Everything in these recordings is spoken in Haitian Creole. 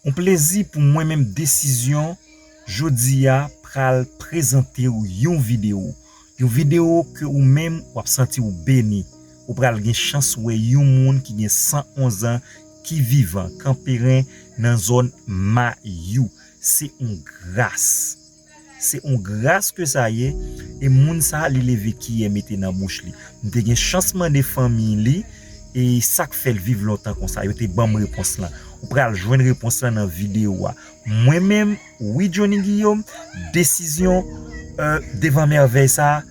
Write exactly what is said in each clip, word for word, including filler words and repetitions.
On plezi pou mwen menm desizyon jodi a pral prezante w yon videyo. Yon videyo ke ou menm w ap santi w beni. Ou pral gen chans wè yon moun ki gen san onz an ki vivan, kanperen nan zòn Mayou. Se on gras. Se on gras ke sa ye, e moun sa a, li leve kiyè mete nan bouch li. M te gen chans mande fanmi li, e sa k fè l viv lontan konsa. Yo te ban m repons lan. Ou pral jwenn repons lan nan videyo a. Mwen menm, wi, Johnny Guillaume, desizyon, euh, devan mèvèy sa a,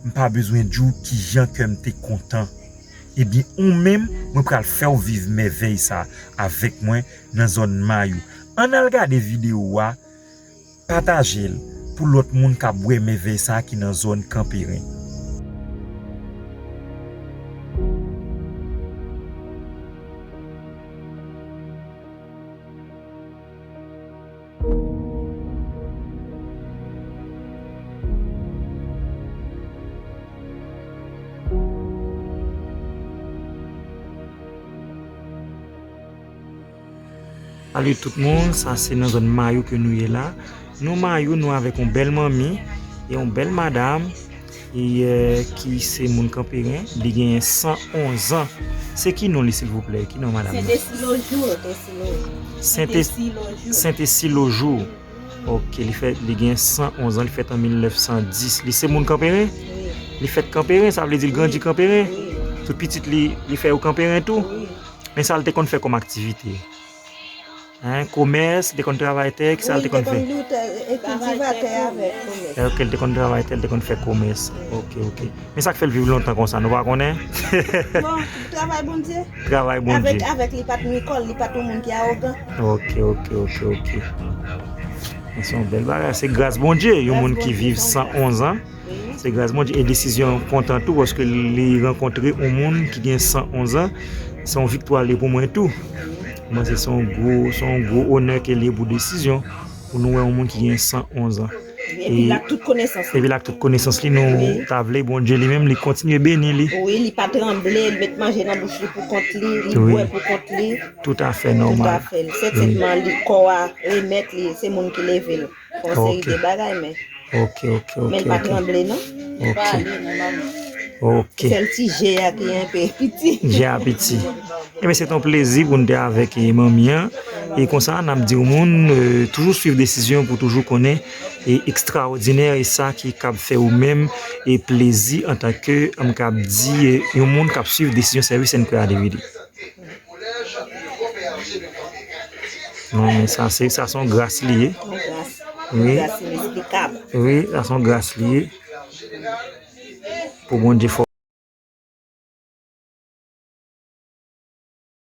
m pa bezwen di w kijan kè m te kontan. Ebyen, ou menm, mwen pral fè w viv mèvèy sa a avèk mwen nan zòn Mayou. Ann al gade videyo a, pataje l pou lòt moun k ap wè mèvèy sa a ki nan zòn Kanperen. Salut tout moun, sa se nan zòn Mayou ke nou ye la. Nou Mayou, nou avèk yon bèl manmi e yon bèl madam, e, euh, ki se moun Kanperen, li genyen san onz an. Se ki non li, silvouplè? Ki non madanm nan? Sentesi Lojou. Sentesi Lojou. Sentesi Lojou. Ok, li fèt, li gen san onz an, li fèt an mil nèf san dis. Li se moun Kanperen? Wi. Li fèt Kanperen, sa vle di l grandi Kanperen? Wi. Tout pitit li, li fè yo Kanperen tou? Wi. Men sa l te konn fè kòm aktivite? Hein, komès, li te konn travay tè, ki sa l te konn fè? Wi, li te konn, li te, e, kiltivatè avèk komès. Ok, li te konn travay tè, li te konn fè komès. Ok, ok. Men sa k fè l viv lontan konsa, nou pa konnen? Bon, travay Bondye. Travay Bondye. Avèk, avèk li pa t nwikòl, li pa t yon moun ki awogan. Ok, ok, ok, ok. Men se yon bèl bagay, se gras Bondye, yon moun ki viv san onz an. Se gras Bondye. E desizyon kontan tou, paske li rankontre yon moun ki gen san onz an. Se yon viktwa li ye pou mwen tou. Mwen, se, se yon gwo, se yon gwo onè ke li ye pou desizyon. Pou nou wè yon moun ki gen san onz an. Epi l ak tout konesans li. Epi l ak tout konesans li, nou ta vle Bondye li menm, li kontinye beni li. Wi, li pa tranble, li met manje nan bouch li pou kont li, li bwè pou kont li. Toutafè nòmal. Toutafè. Sètènman, li, kò a remèt li, se moun ki leve l. Fè yon seri de bagay, men. Ok, ok, ok. Men l pa tranble, non. Ok. Ok. Sèl ti je a ki enpe piti. Je a piti. Ebyen, se te yon plezi pou n te avèk, e, manmi an. E konsa, n ap di w moun, e, toujou swiv desizyon pou toujou konnen, e, ekstraòdinè e sa ki kab fè ou menm, e, plezi antanke, m kab di, e, yon moun k ap swiv desizyon sèvis N P A D V D. Non, men sa, se, sa se yon gras li ye. Yon gras. Wi. Yon gras inesplikab. Wi, sa se yon gras li ye. Pou Bondye fò.